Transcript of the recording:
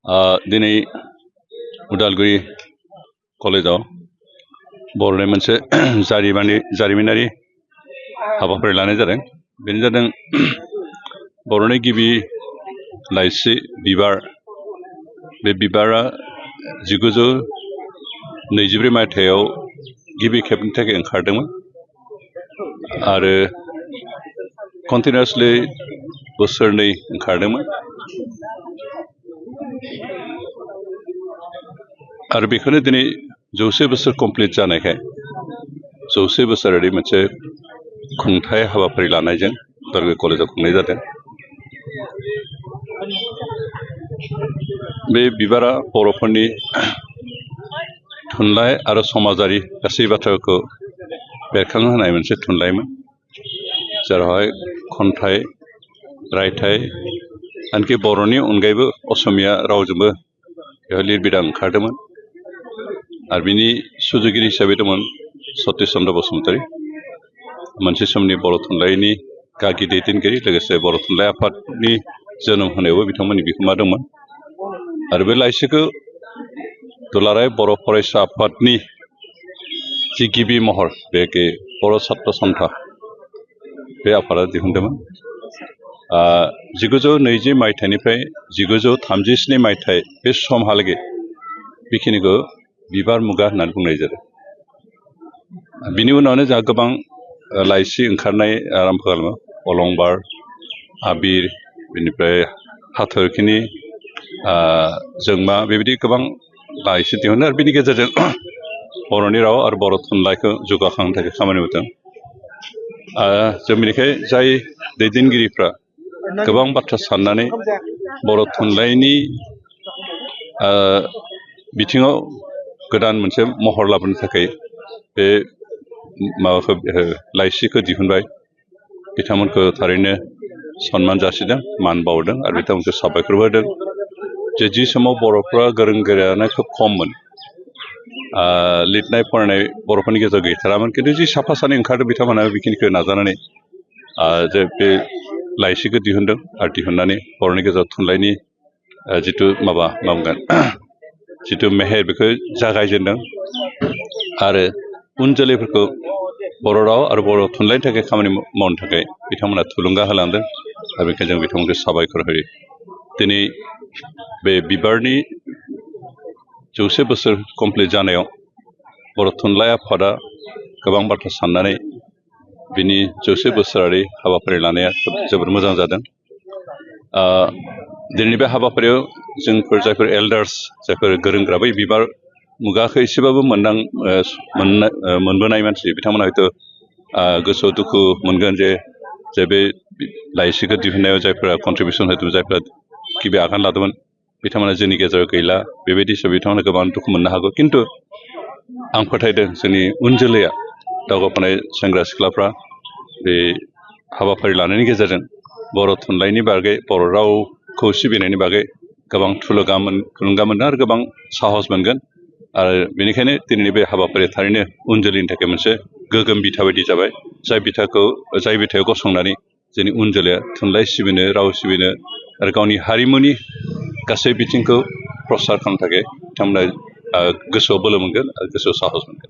दिनै उदालगुरि कलेजाव बर'नि मोनसे जारिमिनारि हाबाफारि लानाय जादों। बेनो जादों बर'नि गिबि लाइसि बिबार। बे बिबारा 1923 मायथाइयाव गिबि खेबनि थाखाय ओंखारदोंमोन आरो कन्टिनिउसलि बोसोरनै ओंखारदोंमोन आरो बेखौनो दिनै 100 बोसोर कमप्लिट जानायखाय 100 बोसोरारि मोनसे खुंथाय हाबाफारि लानायजों उदालगुरि कलेजाव खुंनाय जादों। बे बिबारा बर'फोरनि थुनलाइ आरो समाजारि गासै बाथ्राखौ बेरखांहोनाय मोनसे थुनलाइमोन, जेरावहाय खन्थाइ, रायथाइ, आनखि बर'नि अनगायैबो असमिया रावजोंबो बेवहाय लिरबिदां ओंखारदोंमोन आरो बिनि सुजुगिरि हिसाबै दंमोन सतिश चन्द्र बसुमतारी, मोनसे समनि बर' थुनलाइनि गागि दैदेनगिरि, लोगोसे बर' थुनलाइ आफादनि जोनोम होनायावबो बिथांमोननि बिहोमा दंमोन। आरो बे लाइसिखौ दुलाराय बर' फरायसा आफादनि जि गिबि महर, बे बर' सात्र सन्था, बे आफादा दिहुनदोंमोन। 1920 मायथाइनिफ्राय 1937 मायथाइ बे समहालागै बेखिनिखौ बिबार मुगा होननानै बुंनाय जादों। बिनि उनावनो जोंहा गोबां लाइसि ओंखारनाय आराम्भ खालामो। अलंबार, आबिर, बेनिफ्राय हाथरखिनि, जोंमा, बेबायदि गोबां लाइसि दिहुनो आरो बिनि गेजेरजों बर'नि राव आरो बर' थुनलाइखौ जौगाखांनो थाखाय खामानि मावदों। जों बेनिखाय जाय दैदेनगिरिफ्रा गोबां बाथ्रा साननानै बर' थुनलाइनि बिथिङाव गोदान मोनसे महर लाबोनो थाखाय बे माबाखौ लाइसिखौ दिहुनबाय, बिथांमोनखौ थारैनो सनमान जासिदों, मान बावदों आरो बिथांमोनखौ साबायखरबो होदों। जि समाव बर'फ्रा गोरों गोरायानो खोब खममोन, लिरनाय फरायनाय बर'फोरनि गेजेराव गैथारामोन, खिन्थु जि साफा सानै ओंखारदों बिथांमोना बेखिनिखौ नाजानानै जे बे लाइसिखौ दिहुनदों आरो दिहुननानै बर'नि गेजेराव थुनलाइनि जिथु मा बुंगोन जिथु मेहेर, बेखौ जागायजेनदों आरो उन जोलैफोरखौ बर' राव आरो बर' थुनलाइनि थाखाय खामानि मावनो थाखाय बिथांमोना थुलुंगा होलांदों आरो बेनिखायनो जों बिथांमोनखौ साबायखर होयो। दिनै बे बिबारनि 100 बोसोर कमप्लिट जानायाव बर' थुनलाइ आफादा गोबां बाथ्रा साननानै बिनि 100 बोसोरारि हाबाफारि लानाया जोबोर मोजां जादों। दिनैनि बे हाबाफारियाव जोंफोर जायफोर एल्डार्स, जायफोर गोरों गोरा, बै बिबार मुगाखौ एसेबाबो मोनबोनाय मानसि, बिथांमोना हयथ' गोसोआव दुखु मोनगोन जे बे लाइसिखौ दिहुननायाव जायफोरा कन्ट्रिबिउसन होदोंमोन, जायफोरा गिबि आगान लादोंमोन, बिथांमोना जोंनि गेजेराव गैला। बेबायदि हिसाबै बिथांमोना गोबां दुखु मोननो हागौ, खिन्थु आं फोथायदों जोंनि उन जोलैया, दावगाफुनाय सेंग्रा सिख्लाफ्रा बे हाबाफारि लानायनि गेजेरजों बर' थुनलाइनि बागै, बर' रावखौ सिबिनायनि बागै गोबां थुलुंगा मोनगोन आरो गोबां साहस मोनगोन। आरो बेनिखायनो दिनैनि बे हाबाफारिया थारैनो उन जोलैनि थाखाय मोनसे गोगोम बिथा बायदि जाबाय, जाय बिथायाव गसंनानै जोंनि उन जोलैया थुनलाइ सिबिनो, राव सिबिनो आरो गावनि हारिमुनि गासै बिथिंखौ प्रसार खालामनो थाखाय बिथांमोना गोसोआव बोलो मोनगोन आरो गोसोआव साहस मोनगोन।